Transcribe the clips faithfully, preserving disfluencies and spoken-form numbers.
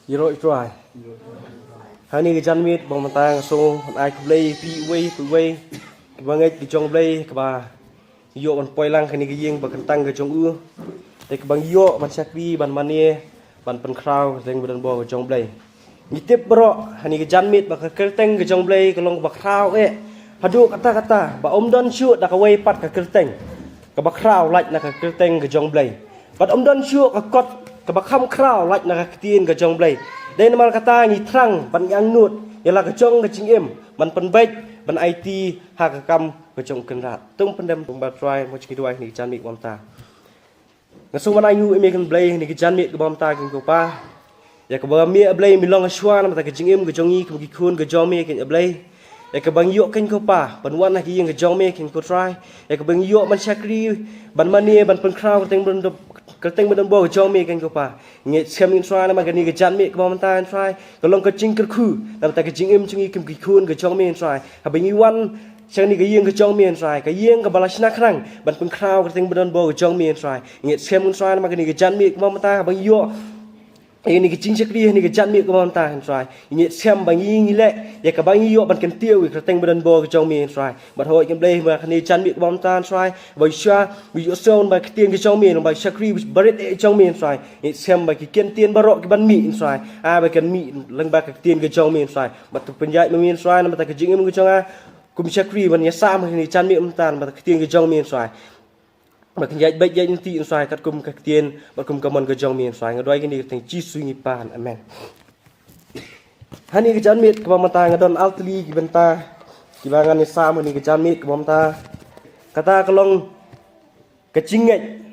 Ïaroh ïa U Trai. Ha kane ka janmiet ba mynta nga sngew ban ai khublei ïa phi uwei pa uwei, kiba ngeit ka jong U Blei, kiba ïoh ban poi lang ha kane ka ïing ba kyntang ka jong U. Te kiba ngi ïoh ban shakri, ban mane, ban pynkhraw ka kyrteng ba donbor ka jong U Blei. Ngi tip baroh ha kane ka janmiet ba ka kyrteng ka jong U Blei ka long kaba khraw eh. Haduh katta katta ba ym don shuh da kawei pat ka kyrteng kaba khraw lait na ka kyrteng ka jong U Blei. Bad ym don shuh ka kot kaba kham khraw lait na ka ktien ka jong U Blei. Dei namar kata ngi thrang ban ïa angnud ïa la ka jong ka jingim ban pynbeit, ban aiti ha ka kam ka jong U Kynrad. To ngin pyndem, to ngin bad U Trai, mo jingduwai ha kane ka janmiet ba mynta. Nga sngew ban ai nguh ïa me ko Blei ha kane ka janmiet kaba mynta ko Kpa. Ïa kaba me A Blei me long ha shuwa namar ka jingim ka jong ngi kum ki khun ka jong me ko Blei. Ïa kaba ngi ïoh ko Kpa ban wan ha ka ïing ka jong me ko Trai. Ïa kaba ngi ïoh ban shakri, ban mane, ban pynkhraw ka kyrteng ba don, ka kyrteng ba donbor ka jong me ko Kpa. Ngi ngeit skhem ko Trai namar kane ka janmiet kaba mynta ko Trai ka long ka jingkyrkhu namar ka jingim jong ngi kum ki khun ka jong me ko Trai. Haba ngi wan sha kane ka ïing ka jong me ko Trai, ka ïing kaba la shna khnang ban pynkhraw ka kyrteng ba donbor ka jong me ko Trai. Ngi ngeit skhem ko Trai namar kane ka janmiet kaba mynta haba ngi ïoh ïa kane ka jingshakri ha kane ka janmiet kaba mynta ko Trai. Ngi ngeit skhem ba ngi, ngi leh ïa kaba ngi ïoh ban kyntiew ïa ka kyrteng ba donbor ka jong me ko Trai. Bad hooid ko Blei, ha kane ka janmiet kaba mynta ko Trai, ba sha, ba ïohsngew ba ka ktien ka jong me, ba shakri barit eh jong me ko Trai. Ngi ngeit skhem ba ki ktien baroh ki ban mih ko Trai, ah, ba kan mih lyngba ka ktien ka jong me ko Trai. Bad to pynïaid ma me ko Trai namar ka jingim ka jong nga kum shakri ban ïasam ha kane ka janmiet mynta namar ka ktien ka jong me ko Trai. Ba kan ïaid beit ïaid lynti ko Trai katkum ka ktien bad kum ka mon ka jong me ko Trai. Nga duwai kane ha ka kyrteng Jisu ngi pan. Amen. Ha kane ka janmiet kaba mynta nga don ar tylli ki bynta kiba ngan ïasam ha kane ka janmiet kaba mynta. Kata ka long ka jingngeit.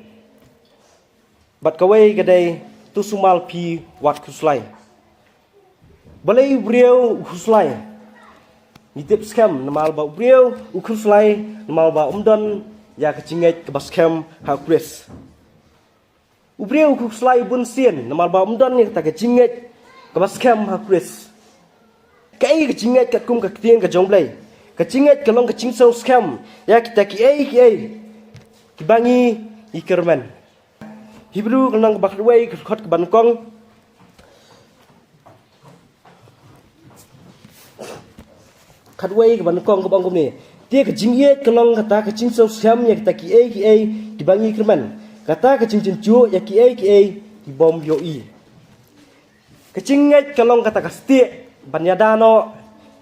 Bad kawei ka dei, to sumar phi wat khuslai. Balei u briew u khuslai? Ngi tip skhem namar ba u briew u khuslai namar ba um don ïa ka jingngeit kaba skhem ha Khrist. U briew u khuslai bunsien namar ba um don ïa kata ka jingngeit kaba skhem ha Khrist. Kaei ka jingngeit? Katkum ka ktien ka jong U Blei, ka jingngeit ka long ka jingsngewskhem ïa kita kiei kiei kiba ngi, ngi kyrmen. Hebru ka lynnong kaba khatwei, ka dkhot kaba nyngkong. Khatwei kaba nyngkong kaba ong kumne. Te ka jingïeit ka long kata ka jingsngewskhem ïa kita kiei kiei kiba ngi kyrmen, kata ka jingjynjar ïa kiei kiei ki bym ïohi. Ka jingngeit ka long kata ka stieh ban ïada noh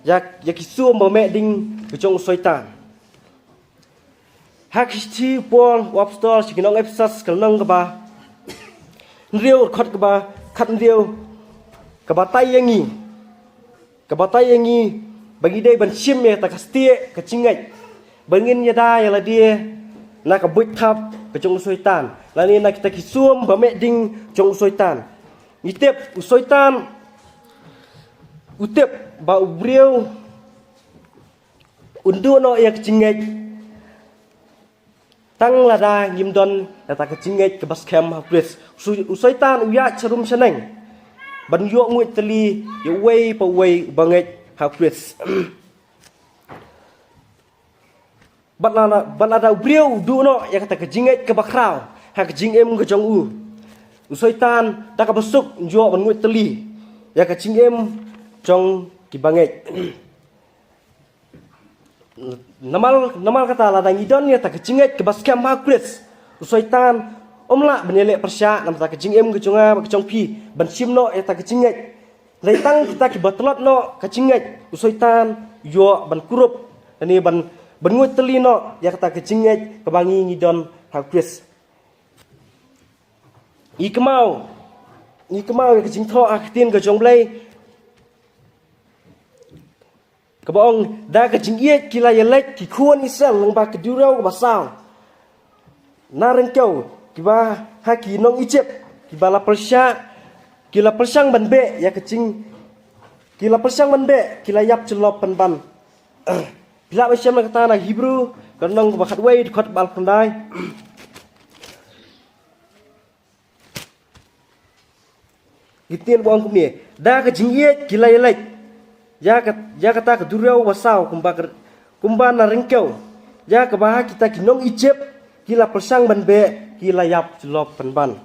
ïa, ïa ki sum ba meh ding ka jong u Soitan. Ha ka shithi u Paul u apostol sha ki nong Ephesus ka lynnong kaba hynriew, dkhot kaba khathynriew, ka batai ïa ngi, ka batai ïa ngi ba ngi dei ban shim ïa kata ka stieh ka jingngeit, ba ngin ïada ïa lade na ka buit thap ka jong u Soitan lane na kita ki sum ba meh ding jong u Soitan. Ngi tip u Soitan u tip ba u briew un duh noh ïa ka jingngeit tang lada ngim don ïa kata ka jingngeit kaba skhem ha Khrist. U Soitan u ïaid sharum shaneng ban ïoh nguid tylli ïa uwei pa uwei uba ngeit ha Khrist. Bad lada, bad lada u briew u duh noh ïa kata ka jingngeit kaba khraw ha ka jingim ka jong u, u Soitan da kaba suk un ïoh ban nguid tylli ïa ka jingim jong kiba ngeit. Namar, namar kata lada ngi don ïa kata ka jingngeit kaba skhem ha Khrist, u Soitan um lah ban ïaleh pyrshah namar kata ka jingim ka jong nga bad ka jong phi ban shim noh ïa kata ka jingngeit. Hynrei tang kita kiba tlot noh ka jingngeit u Soitan u ïoh ban kurup lane ban, ban nguid tylli noh ïa kata ka jingngeit kaba ngi, ngi don ha Khrist. Ngi kynmaw, ngi kynmaw ïa ka jingthoh ha ka ktien ka jong U Blei kaba ong, da ka jingïeit ki la ïaleit ki khun Israel lyngba ka duriaw kaba saw na ryngkew, kiba ha ki nong Ijipt kiba la pyrshah, ki la pyrshang ban beh ïa ka jing, ki la pyrshang ban beh, ki la ïap jyllop pynban. Phi lah ban shem na kata na Hebru ka lynnong kaba khatwei, dkhot ba arphew khyndai. Ki ktien ba ong kumne, da ka jingïeit ki la ïaleit ïa ka, ïa kata ka duriaw ba saw kumba ka, kumba na ryngkew, ïa kaba ha kita ki nong Ijipt ki la pyrshang ban beh, ki la ïap jyllop pynban.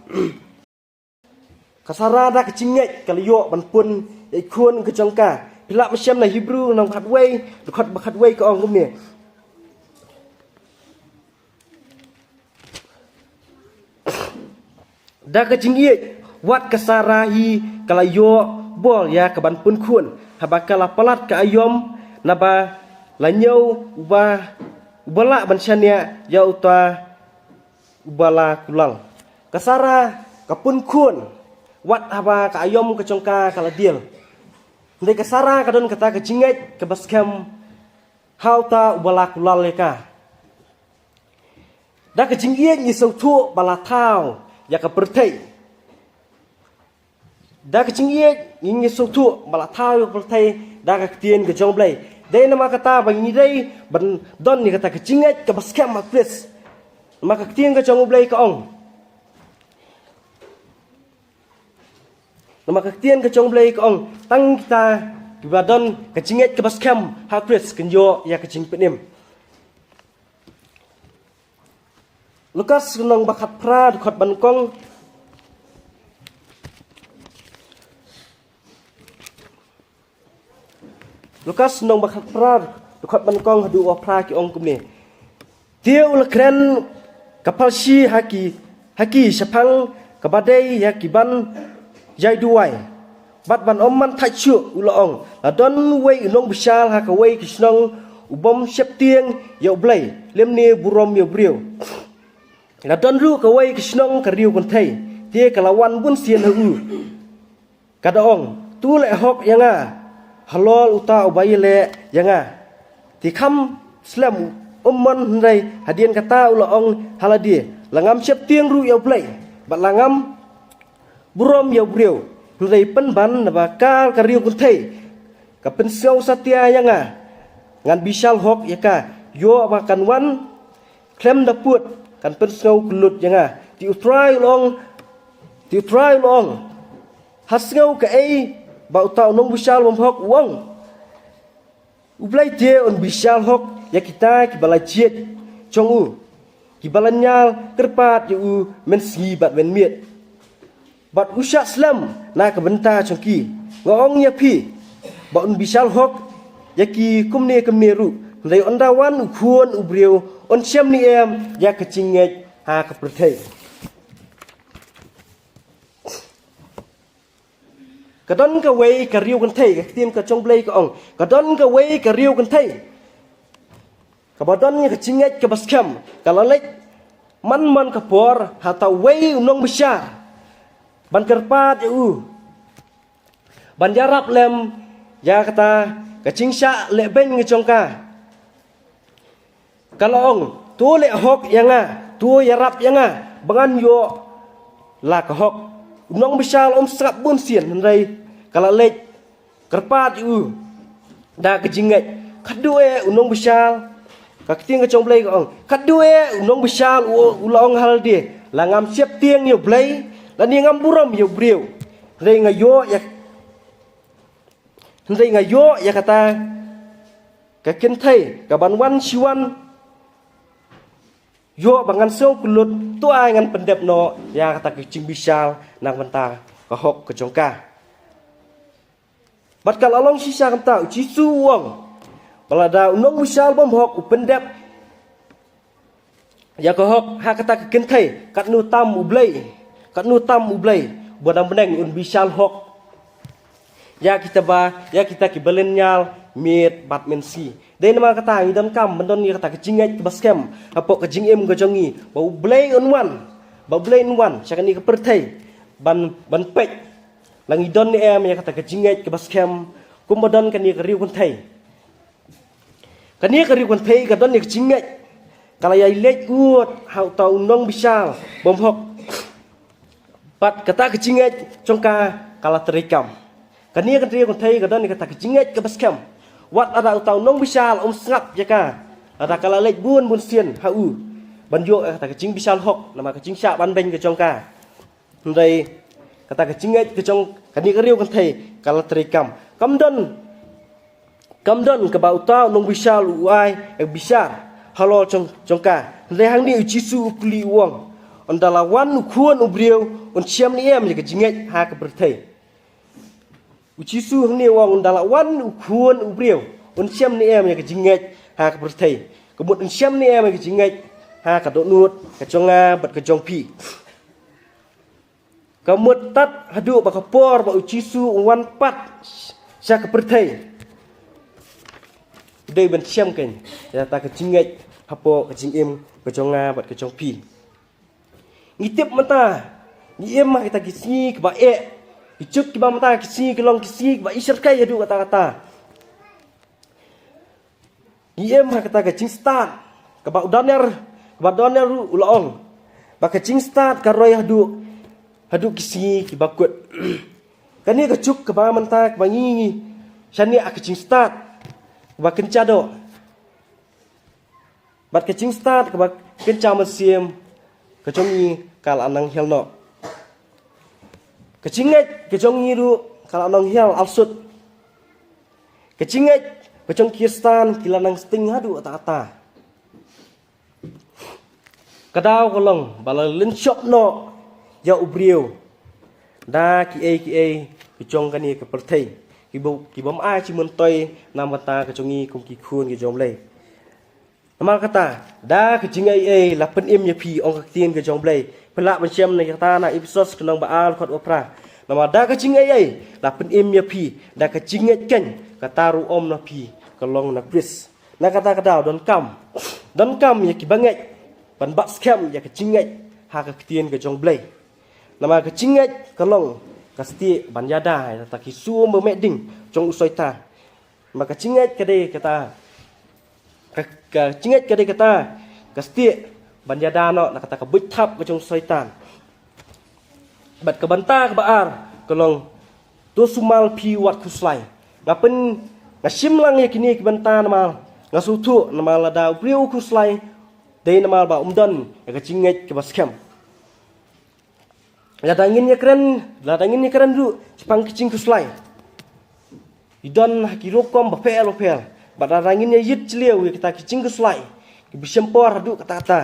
Ka Sara da ka jingngeit ka la ïoh ban pun ïa i khun ka jong ka. Phi lah ban shem na Hebru lynnong khatwei, dkhot ba khatwei ka ong kumne. Da ka jingngeit, wat ka Sara hi ka la ïoh bor ïa ka ban pun khun, haba ka la palat ka aïom, naba la ñiew uba, uba lah ban shaniah ïa uta uba la kular. Ka Sara ka pun khun, wat haba ka aïom ka jong ka ka la diel. Hynrei ka Sara ka don kata ka jingngeit kaba skhem ha uta uba la kular ïa ka. Da ka jingngeit ngi sngewthuh ba la thaw ïa ka pyrthei. Da ka jingngeit ngi sngewthuh ba la thaw ïa ka pyrthei da ka ktien ka jong U Blei. Dei namar kata ba ngi dei ban don ïa kata ka jingngeit kaba skhem ha Khrist. Namar ka ktien ka jong U Blei ka ong. Namar ka ktien ka jong U Blei ka ong, tang kita kiba don ka jingngeit kaba skhem ha Khrist kin ïoh ïa ka jingpynim. Lukas lynnong ba khatphra, dkhot ba nyngkong. Lukas lynnong ba khatphra, dkhot ba nyngkong haduh ba phra ki ong kumne. Te u la kren ka pharshi ha ki, ha ki shaphang kaba dei ïa ki ban ïai duwai. Bad ban ym man thait shuh u la ong, la don uwei u nongbishar ha kawei ka shnong u bym sheptieng ïa U Blei, lymne burom ïa u briew. La don ruh kawei ka shnong ka riewkynthei, te ka la wan bunsien ha u. Ka da ong, to leh hok ïa nga halor uta uba ïaleh ïa nga. Te kham slem u mon, hynrei hadien kata u la ong ha lade, la ngam sheptieng ruh ïa U Blei, bad la ngam burom ïa u briew. Hynrei pynban naba ka, ka riewkynthei ka pynsngew satia ïa nga, ngan bishar hok ïa ka, ïoh ba kan wan khlem da pud, kan pynsngew kyllut ïa nga. Te U Trai u la ong, te U Trai u la ong, ha sngew kaei ba uta u nongbishar bymhok u ong? U Blei te un bishar hok ïa kita kiba la jied jong u, kiba la ñiar kyrpad ïa u mynsngi bad mynmiet. Bad u shah slem na ka bynta jong ki. Nga ong ïa phi ba un bishar hok ïa ki kumne kumne ruh. Hynrei ynda wan u Khun u briew, un shem ne em ïa ka jingngeit ha ka pyrthei? Ka don kawei ka riewkynthei, ka ktien ka jong U Blei ka ong, ka don kawei ka riewkynthei kaba don ïa ka jingngeit kaba skhem, ka la leit man man ka por ha uta uwei u nongbishar ban kyrpad ïa u, ban ïarap lem ïa kata ka jingshah lehbeiñ ka jong ka. Ka la ong, to leh hok ïa nga, to ïarap ïa nga ba ngan ïoh la ka hok. U nongbishar um sngap bunsien, hynrei ka la leit kyrpad ïa u da ka jingngeit. Khadduh eh u nongbishar, ka ktien ka jong U Blei ka ong, khadduh eh u nongbishar u, u la ong ha lade, la ngam sheptieng ïa U Blei, lane ngam burom ïa u briew. Hynrei nga ïoh ïa, hynrei nga ïoh ïa kata ka kynthei kaban wan shiwan, ïoh ba ngan sngew kyllut, to ai ngan pyndep noh ïa kata ka jingbishar na ka bynta ka hok ka jong ka. Bad ka la long shisha kumta, U Jisu u ong ba lada u nongbishar bymhok u pyndep ïa ka hok ha kata ka kynthei, katno tam U Blei, katno tam U Blei uba na bneng un bishar hok ïa kita ba, ïa kita kiba lynñiar miet bad mynsngi. Dei namar kata ngi donkam ban don ïa kata ka jingngeit kaba skhem hapoh ka jingim ka jong ngi, ba U Blei un wan, ba U Blei un wan sha kane ka pyrthei ban, ban peit la ngi don ne em ïa kata ka jingngeit kaba skhem kumba don kane ka riewkynthei. Kane ka riewkynthei ka don ïa ka jingngeit, ka la ïai leit ud ha uta u nongbishar bymhok. Bad kata ka jingngeit jong ka ka la treikam. Kane ka riewkynthei ka don ïa kata ka jingngeit kaba skhem, wat lada uta u nongbishar um sngap ïa ka, lada ka la leit bun bunsien ha u ban ïoh ïa kata ka jingbishar hok, namar ka jingshah banbeiñ ka jong ka. Hynrei kata ka jingngeit ka jong kane ka riewkynthei ka la treikam. Kam don, kam don kaba uta u nongbishar u ai ïa ka bishar halor jong, jong ka. Hynrei hangne U Jisu u kylli u ong, Ynda la wan u Khun u briew, un shem ne em ïa ka jingngeit ha ka pyrthei? U Jisu hangne u ong, ynda la wan u Khun u briew, un shem ne em ïa ka jingngeit ha ka pyrthei? Ka mut un shem ne em ïa ka jingngeit ha ka dohnud ka jong nga bad ka jong phi? Ka mut tad haduh ba ka por ba u Jisu u wan pat sha ka pyrthei, u dei ban shem keiñ ïa kata ka jingngeit hapoh ka jingim ka jong nga bad ka jong phi. Ngi tip mynta ngi im ha kita ki sngi kiba eh, ki juk kiba mynta ki sngi ki long ki sngi kiba i shyrkhei haduh katta katta. Ngi im ha kata ka jingstad kaba u Daniel, kaba Daniel ruh u la ong ba ka jingstad ka roi haduh, haduh ki sngi kiba kut. Kane ka juk kaba mynta kaba ngi, ngi shaniah ha ka jingstad kaba kynja doh bad ka jingstad kaba kynja mynsiem ka jong ngi ka la nang hiar noh. Ka jingngeit ka jong ngi ruh ka la nang hiar arsut. Ka jingngeit ka jong ki Khristan ki la nang sting haduh katta katta. Ka daw ka long ba la lynshop noh ïa u briew da kiei kiei ki jong kane ka pyrthei, kiba, ki bym ai jingmyntoi na ka bynta ka jong ngi kum ki khun ki jong U Blei. Namar kata, da ka jingaiei la pynim ïa phi, ong ka ktien ka jong U Blei. Phi lah ban shem na kata na Ephesos ka lynnong ba ar, dkhot ba phra. Namar da ka jingaiei la pynim ïa phi, da ka jingngeit keiñ, kata ruh ym na phi, ka long na Khrist. Na kata ka daw donkam, donkam ïa kiba ngeit ban bat skhem ïa ka jingngeit ha ka ktien ka jong U Blei. Namar ka jingngeit ka long ka stieh ban ïada ïa kita ki sum ba meh ding jong u Soitan. Namar ka jingngeit ka dei kata, ka, ka jingngeit ka dei kata ka stieh ban ïada noh na kata ka buit thap ka jong u Soitan. Bad ka bynta kaba ar ka long, to sumar phi wat khuslai. Nga pyn, nga shim lang ïa kine ki bynta namar nga sngewthuh namar lada u briew u khuslai, dei namar ba um don ïa ka jingngeit kaba skhem. Lada ngin ïakren, lada ngin ïakren ruh shaphang ka jingkhuslai, i don ha ki rukom bapher bapher. Bad lada ngin ïa ïit jylliew ïa kita ki jingkhuslai kiba shim por haduh katta katta,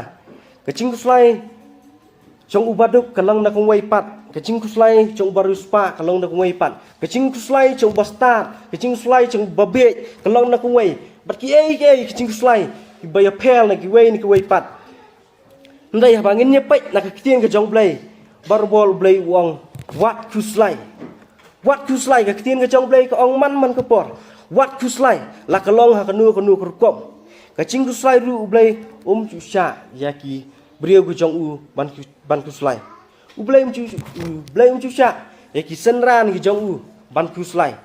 ka jingkhuslai jong u baduk ka long na kawei pat, ka jingkhuslai jong u bariewspah ka long na kawei pat, ka jingkhuslai jong u bastad, ka jingkhuslai jong u babieit ka long na kawei. Bad kiei kiei ki jingkhuslai kiba ïapher na kiwei na kiwei pat. Hynrei haba ngin ïa peit na ka ktien ka jong U Blei, barabor U Blei u ong, wat khuslai. Wat khuslai, ka ktien ka jong U Blei ka ong man man ka por, wat khuslai, la ka long ha kano kano ka rukom. Ka jingkhuslai ruh U Blei um ju shah ïa ki briew ka jong u ban khu-, ban khuslai. U Blei um ju, U Blei um ju shah ïa ki synran ka jong u ban khuslai.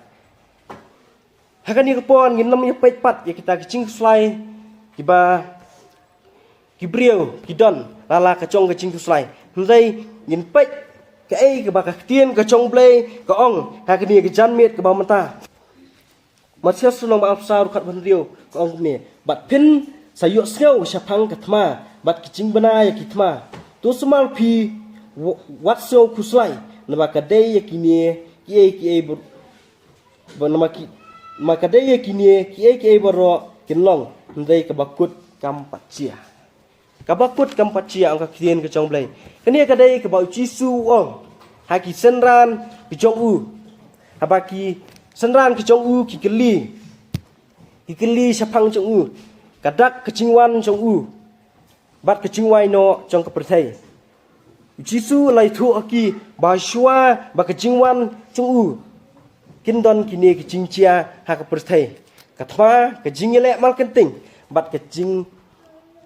Ha kane ka por ngin nym ïa peit pat ïa kita ki jingkhuslai kiba ki briew ki don la la ka jong ka jingkhuslai. Hynrei ngin peit kaei kaba ka ktien ka jong U Blei ka ong ha kane ka janmiet kaba mynta. Mathaios lynnong ba arphew saw, dkhot ba hynriew ka ong kumne, bad phin sa ïohsngew shaphang ka thma bad ki jingbna ïa ki thma. To sumar phi wa-, wat sngew khuslai, namar ka dei ïa kine kiei kiei ba Ba namar ki, namar ka dei ïa kine kiei kiei baroh kin long, hynrei kaba kut kam pat jia. Kaba kut kam pat jia, ong ka ktien ka jong U Blei. Kane ka dei kaba U Jisu u ong ha ki synran ki jong u. Haba ki synran ki jong u ki kylli, ki kylli shaphang jong u, ka dak ka jingwan jong u bad ka jingwai noh jong ka pyrthei. U Jisu u la ïathuh ha ki ba shuwa ba ka jingwan jong u, kin don kine ki jingjia ha ka pyrthei: ka thma, ka jingïaleh markynting, bad ka jing,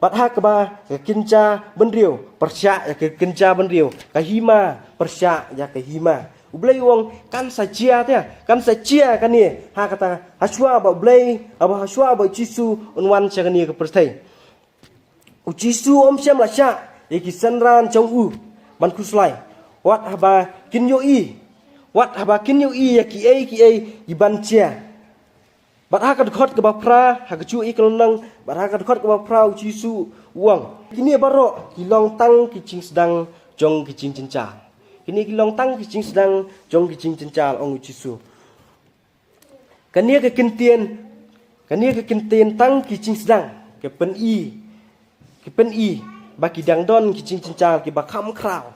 bad ha kaba ka kynja bynriew pyrshah ïa ka kynja bynriew, ka hima pyrshah ïa ka hima. U Blei u ong kan sa jia te, kan sa jia kane ha kata, ha shuwa ba U Blei, haba ha shuwa ba U Jisu un wan sha kane ka pyrthei. U Jisu um shym la shah ïa ki synran jong u ban khuslai wat haba kin ïohi, wat haba kin ïohi ïa kiei kiei ki ban jia. Bad ha ka dkhot kaba phra, ha kajuh ïa ka lynnong, bad ha ka dkhot kaba phra U Jisu u ong, kine baroh ki long tang ki jingsdang jong ki jingjynjar. Kine ki long tang ki jingsdang jong ki jingjynjar, ong U Jisu. Kane ka kyntien, kane ka kyntien tang ki jingsdang, ka pyni, ka pyni ba ki dang don ki jingjynjar kiba kham khraw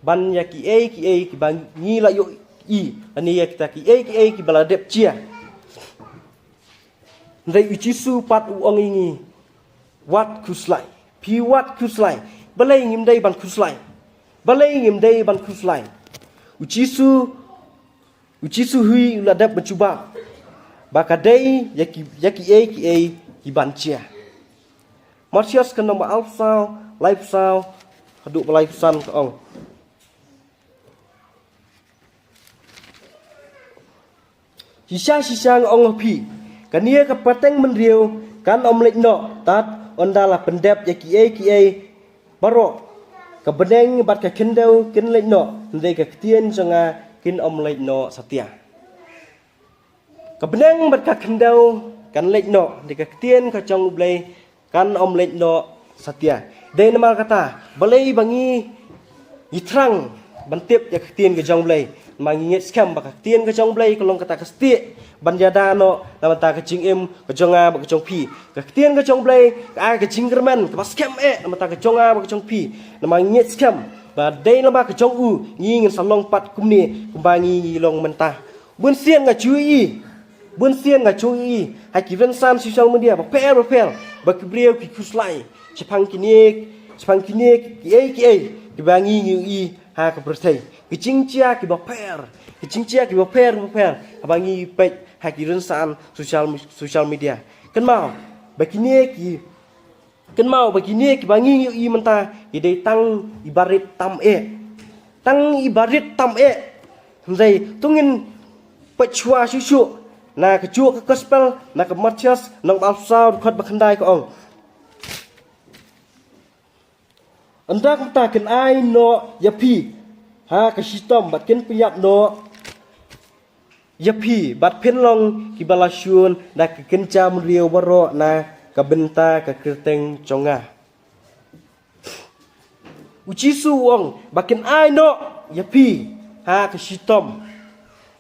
ban ïa kiei kiei kiba ngi la ïohi, lane ïa kita kiei kiei kiba la dep jia. Hynrei u Jisu pat u ong ïa ngi, wat khuslai. Phi wat khuslai. Balei ngim dei ban khuslai? Balei ngim dei ban khuslai? U Jisu, u Jisu hi u la dep ban jubab ba ka dei ïa ki, ïa kiei kiei kiban jia. Mathaios ka lynnong ba arphew saw, laiphew saw haduh ba laiphew san ka ong, shisha shisha nga ong ha phi, kane ka pateng bynriew kan ym leit noh tad ynda la pyndep ïa kiei kiei baroh. Ka bneng bad ka khyndew kin leit noh, hynrei ka ktien jong nga kin ym leit noh satia. Ka bneng bad ka khyndew kan leit noh, hynrei ka ktien ka jong U Blei kan ym leit noh satia. Dei namar kata balei ba ngi, ngi thrang ban tip ïa ka ktien ka jong U Blei? Namar ngi ngeit skhem ba ka ktien ka jong U Blei ka long kata ka stieh ban ïada noh na bynta ka jingim ka jong nga bad ka jong phi. Ka ktien ka jong U Blei ka ai ka jingkyrmen kaba skhem eh na bynta ka jong nga bad ka jong phi. Namar ngi ngeit skhem ba dei namar ka jong u ngi ngin sa long pat kumne kumba ngi, ngi long mynta. Bun sien nga ju ïohi, bun sien nga ju ïohi ha ki rynsan social media bapher bapher ba ki briew ki khuslai shaphang kine, shaphang kine kiei kiei kiba ngi, ngi ïohi ha ka pyrthei. Ki jingjia kiba pher, ki jingjia kiba pher bapher haba ngi peit ha ki rynsan social, social media. Kynmaw ba kine ki Kynmaw ba kine kiba ngi ïohi mynta ki dei tang i barit tam eh. Tang i barit tam eh. Hynrei to ngin peit shuwa shuh shuh na kajuh ka gospel, na ka Mathaios lynnong ba arphew saw dkhot ba khyndai ka ong, ynda kumta kin ai noh ïa phi ha ka shitom bad kin pynïap noh ïa phi bad phin long kiba la shun da ka kynja bynriew baroh na ka bynta ka kyrteng jong nga. U Jisu u ong ba kin ai noh ïa phi ha ka shitom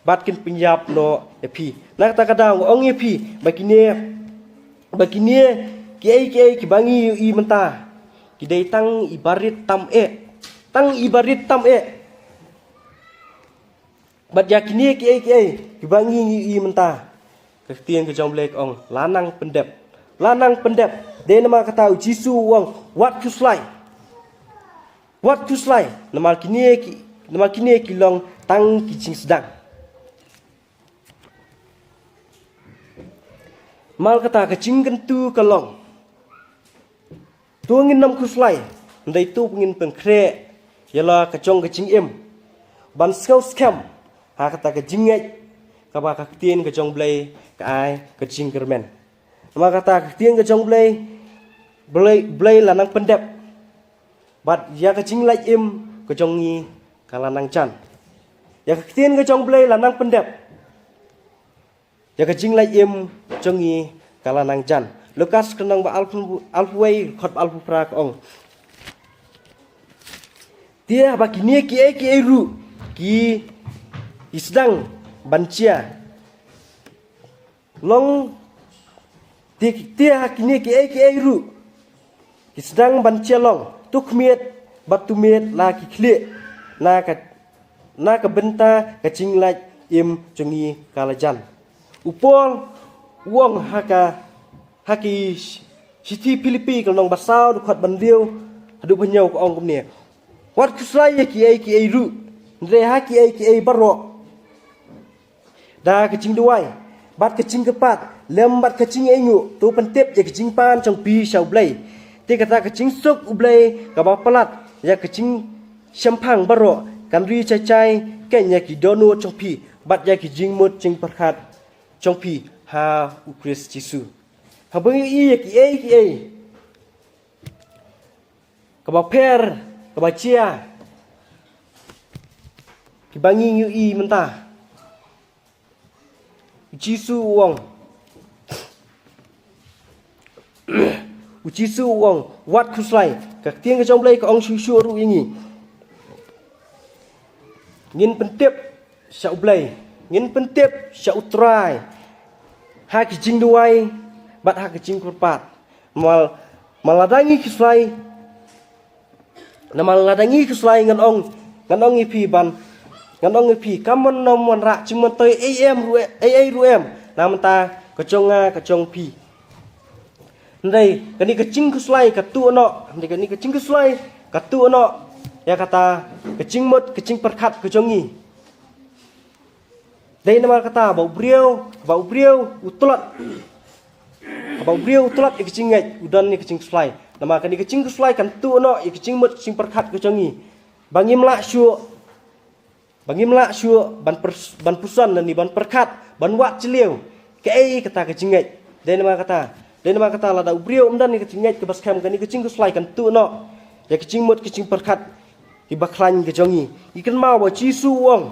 bad kin pynïap noh ïa phi. Na kata ka daw nga ong ïa phi ba kine, ba kine kiei kiei kiba ngi ïohi mynta ki dei tang i barit tam eh. Tang i barit tam eh. Bad ïa kine kiei kiei kiba ngi, ngi ïohi mynta, ka ktien ka jong U Blei ka ong la nang pyndep. La nang pyndep. Dei namar kata U Jisu u ong wat khuslai. Wat khuslai. Namar kine ki, namar kine ki long tang ki jingsdang. Namar kata ka jingkyntu ka long, to ngin ym khuslai, hynrei to ngin pynkhreh ïa la ka jong ka jingim ban sngew skhem ha kata ka jingngeit kaba ka ktien ka jong U Blei ka ai ka jingkyrmen. Namar kata ka ktien ka jong U Blei, Blei, Blei la nang pyndep. Bad ïa ka jinglait im ka jong ngi ka la nang jan. Ïa ka ktien ka jong U Blei la nang pyndep. Ïa ka jinglait im jong ngi ka la nang jan. Lukas ka lynnong ba arphew, arphew wei, dkhot ba arphew phra ka ong, te haba kine kiei kiei ruh ki, ki sdang ban jia long, te, te ha kine kiei kiei ruh ki sdang ban jia long, to khmied bad to miet la ki khlieh na ka, na ka bynta ka jinglait im jong ngi ka la jan. U Paul u ong ha ka, ha ki shithi Philippi ka lynnong ba saw, dkhot ba hynriew haduh ba hynñiew ka ong kumne, wat khuslai ïa kiei kiei ruh, hynrei ha kiei kiei baroh da ka jingduwai bad ka jingkyrpad lem bad ka jingainguh, to pyntip ïa ka jingpan jong phi sha U Blei. Te kata ka jingsuk U Blei kaba palat ïa ka jingshemphang baroh kan ri jai jai keiñ ïa ki dohnud jong phi bad ïa ki jingmut jingpyrkhat jong phi ha U Khrist Jisu. Haba ngi ïohi ïa kiei kiei kaba pher, kaba jia, kiba ngi ïohi mynta, U Jisu u ong, U Jisu u ong wat khuslai. Ka ktien ka jong U Blei ka ong shuh shuh ruh ïa ngi, ngin pyntip sha U Blei, ngin pyntip sha U Trai ha ki jingduwai bad ha ki jingkyrpad. Namar, namar lada ngi khuslai, Namar lada ngi khuslai ngan ong, ngan ong ïa phi ban, ngan ong ïa phi kam mon nym wanrah jingmyntoi ei ei ruh em, ei ei ruh em na bynta ka jong nga ka jong phi. Hynrei kane ka jingkhuslai ka tuh noh, hynrei kane ka jingkhuslai ka tuh noh ïa kata ka jingmut ka jingpyrkhat ka jong ngi. Dei namar kata ba u briew, ba u briew u tlot, ba u briew u tlot ïa ka jingngeit, u don ïa ka jingkhuslai. Namar kane ka jingkhuslai kan tuh noh ïa ka jingmut jingpyrkhat ka jong ngi. Ba ngim lah shuh, ba ngim lah shuh ban pers-, ban puson lane ban pyrkhat, ban wad jylliew kaei kata ka jingngeit. Dei namar kata, dei namar kata lada u briew um don ïa ka jingngeit kaba skhem, kane ka jingkhuslai kan tuh noh ïa ka jingmut ka jingpyrkhat kiba khlaiñ ka jong ngi. Ngi kynmaw ba u Jisu u ong,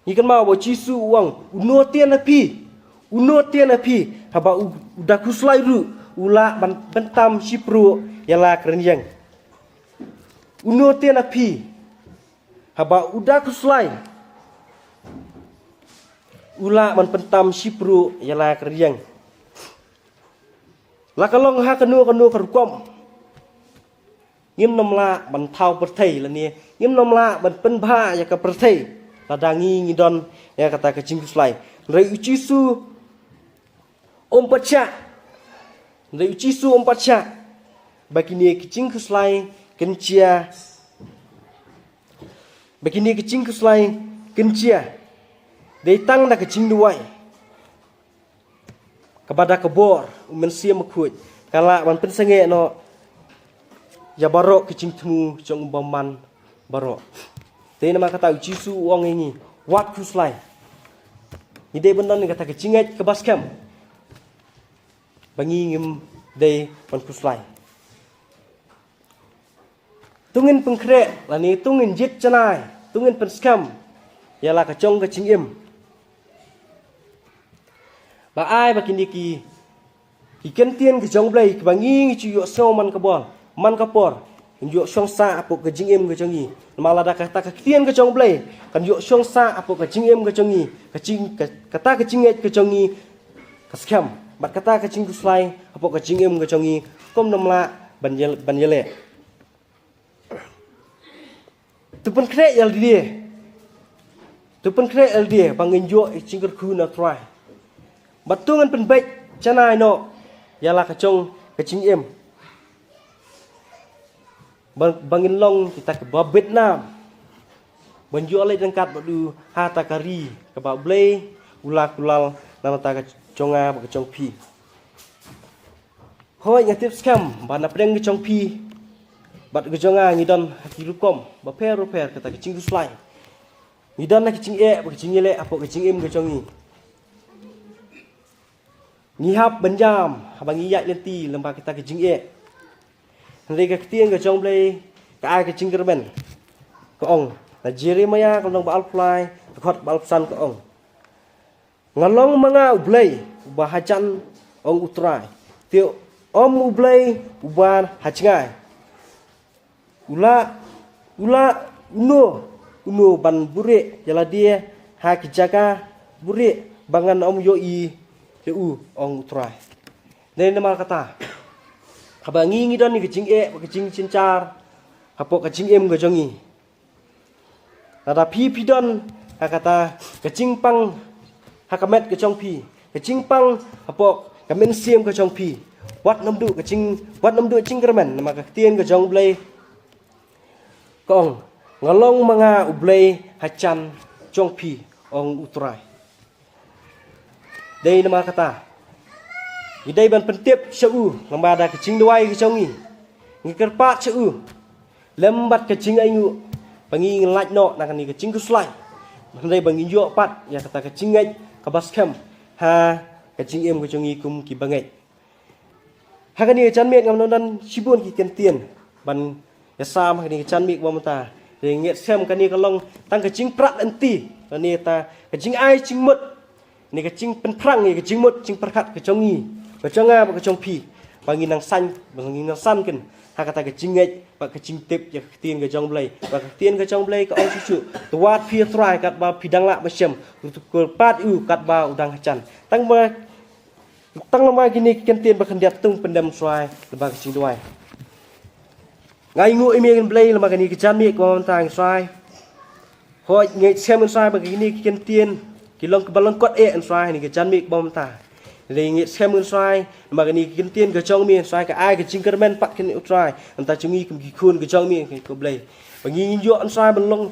ngi kynmaw ba u Jisu u ong, uno tien ha phi, uno tien ha phi haba u, u da khuslai ruh u lah ban pyntam shipruh ïa la ka rynïeng. Uno tien ha phi haba u da khuslai u lah ban pyntam shipruh ïa la ka rynïeng. La ka long ha kano kano ka rukom, ngim nym lah ban thaw pyrthei lane ngim nym lah ban pynbha ïa ka pyrthei lada ngi ngi don ïa kata ka jingkhuslai. Hynrei u Jisu um pat shah, hynrei u Jisu um pat shah ba kine ki jingkhuslai kin jia, ba kine ki jingkhuslai kin jia. Dei tang da ka jingduwai kaba da ka bor u Mynsiem Bakhuid ka lah ban pynsangeh noh ïa baroh ki jingthmu jong u bymman baroh. Te namar kata u Jisu u ong ïa ngi, wat khuslai. Ngi dei ban don ïa kata ka jingngeit kaba skhem ba ngi ngim dei ban khuslai. To ngin pynkhreh lane to ngin jied janai, to ngin pynskhem ïa la ka jong ka jingim. Ba ai ba kine ki, ki ktien ka jong u Blei kiba ngi ngi ju ïohsngew man ka bor, man ka por, kan ïoh shong sah hapoh ka jingim ka jong ngi. Namar lada kata ka ktien ka jong u Blei kan ïoh shong sah hapoh ka jingim ka jong ngi, ka jing, ka, kata ka jingngeit ka jong ngi ka skhem, bad kata ka jingkhuslai hapoh ka jingim ka jong ngi kam nym lah ban ïa, ban ïaleh. To pynkhreh ïa lade, to pynkhreh ïa lade ba ngin ïoh ïa ka jingkyrkhu na u Trai. Bad to ngin pynbeit janai noh ïa la ka jong ka jingim. Ba, ba ngin long kita kiba bit nam ban ïoh leit ryngkat bad u ha kata ka ri kaba u Blei u la kular na ka bynta ka jong nga bad ka jong phi. Hooid, nga tip skhem ba na pdeng ka jong phi bad ka jong nga ngi don ha ki rukom bapher bapher kata ka jingkhuslai. Ngi don ha ka jingeh bad ka jingïaleh hapoh ka jingim ka jong ngi. Ngi hap ban jam haba ngi ïaid lynti lyngba kata ka jingeh. Hynrei ka ktien ka jong u Blei ka ai ka jingkyrmen. Ka ong na Jeremaïah ka lynnong ba arphew lai, ka dkhot ba arphew san, ka ong, nga long ma nga U Blei uba hajan, ong U Trai, te ym U Blei uba ha jngai. U lah, u lah uno uno ban buhrieh ïa lade ha ki jaka buhrieh ba ngan ym ïohi ïa u, ong U Trai. Dei namar kata, haba ngi ngi don ïa ka jingeh bad ka jingjynjar hapoh ka jingim ka jong ngi, lada phi phi don ha kata ka jingpang ha ka met ka jong phi, ka jingpang hapoh ka mynsiem ka jong phi, wat nym duh ka jing, wat nym duh jingkyrmen, namar ka ktien ka jong U Blei ka ong, nga long ma nga U Blei hajan jong phi, ong U Trai. Dei namar kata, ngi dei ban pyntip sha u lyngba da ka jingduwai ka jong ngi. Ngi kyrpad sha u lem bad ka jingainguh ba ngi ngin lait noh na kane ka jingkhuslai, hynrei ba ngin ïoh pat ïa kata ka jingngeit kaba skhem ha ka jingim ka jong ngi kum ki bangeit. Ha kane ka janmiet ngam don shibun ki kyntien ban ïasam ha kane ka janmiet ba mynta. Te ngeit skhem kane ka long tang ka jingpyrkhat lynti, kane ta ka jingai jingmut, kane ka jingpynphrang ïa ka jingmut jingpyrkhat ka jong ngi, ka jong nga bad ka jong phi, ba ngin nang san, ba ngin nang san keiñ ha kata ka jingngeit bad ka jingtip ïa ka ktien ka jong U Blei. Bad ka ktien ka jong U Blei ka ong shuh shuh, to wad phi ïa U Trai katba phi dang lah ban shem, to kyrpad ïa u katba u dang hajan. Tang ba Tang namar kine ki kyntien ba khyndiat, to pyndem shuwa lyngba ka jingduwai. Nga ainguh ïa me Blei namar kane ka janmiet kaba mynta Trai. Hooid, nga ngeit skhem Trai ba kine ki kyntien ki long kaba lyngkot eh Trai, ha kane ka janmiet kaba mynta. Nga ngeit skhem Trai namar kane ka kyntien ka jong me Trai, ka ai ka jingkyrmen pat kane Trai, namar jong ngi kum ki khun ka jong me ko Blei. Ba ngi ngin ïoh Trai ban long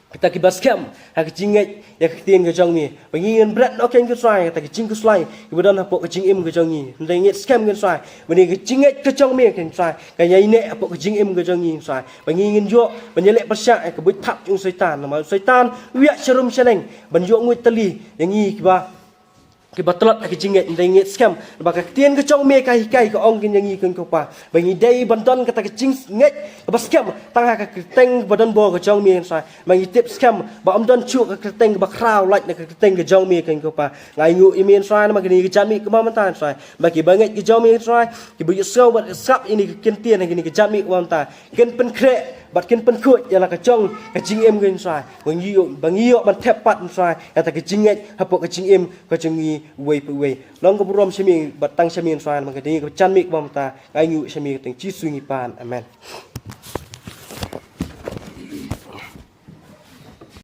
kita kiba skhem ha ka jingngeit ïa ka ktien ka jong me. Ba ngi ngin bret noh kein Trai kata ka jingkhuslai kiba don hapoh ka jingim ka jong ngi. Nga ngeit skhem Trai ba kane ka jingngeit ka jong me kein Trai, kan ïaineh hapoh ka jingim ka jong ngi Trai. Ba ngi ngin ïoh ban ïaleh pyrshah ïa ka buit thap jong u Soitan, namar u Soitan u ïaid sharum shaneng ban ïoh nguid tylli ïa ngi kiba kiba tlot ha ka jingngeit. Nga ngeit skhem ba ka ktien ka jong me ka hikai, ka ong kein ïa ngi kein ko Pa, ba ngi dei ban don kata ka jingngeit kaba skhem tang ha ka kyrteng ba donbor ka jong me Trai. Ba ngi tip skhem ba ym don shuh ka kyrteng kaba khraw lait na ka kyrteng ka jong me kein ko Pa. Nga ainguh ïa me Trai namar kane ka janmiet kaba mynta Trai, ba kiba ngeit ka jong me Trai, kiba ïohsngew bad sngap ïa kane ka kyntien ha kane ka janmiet kaba mynta, kin pynkhreh bad kin pynkhuid ïa la ka jong ka jingim kein Trai. Ba ngi ïoh, ba ngi ïoh ban thep pat Trai ïa kata ka jingngeit hapoh ka jingim ka jong ngi uwei pa uwei. Long ka burom sha me bad tang sha me Trai namar kane ka janmiet kaba mynta. Nga ainguh sha me ha ka kyrteng Jisu ngi pan. Amen.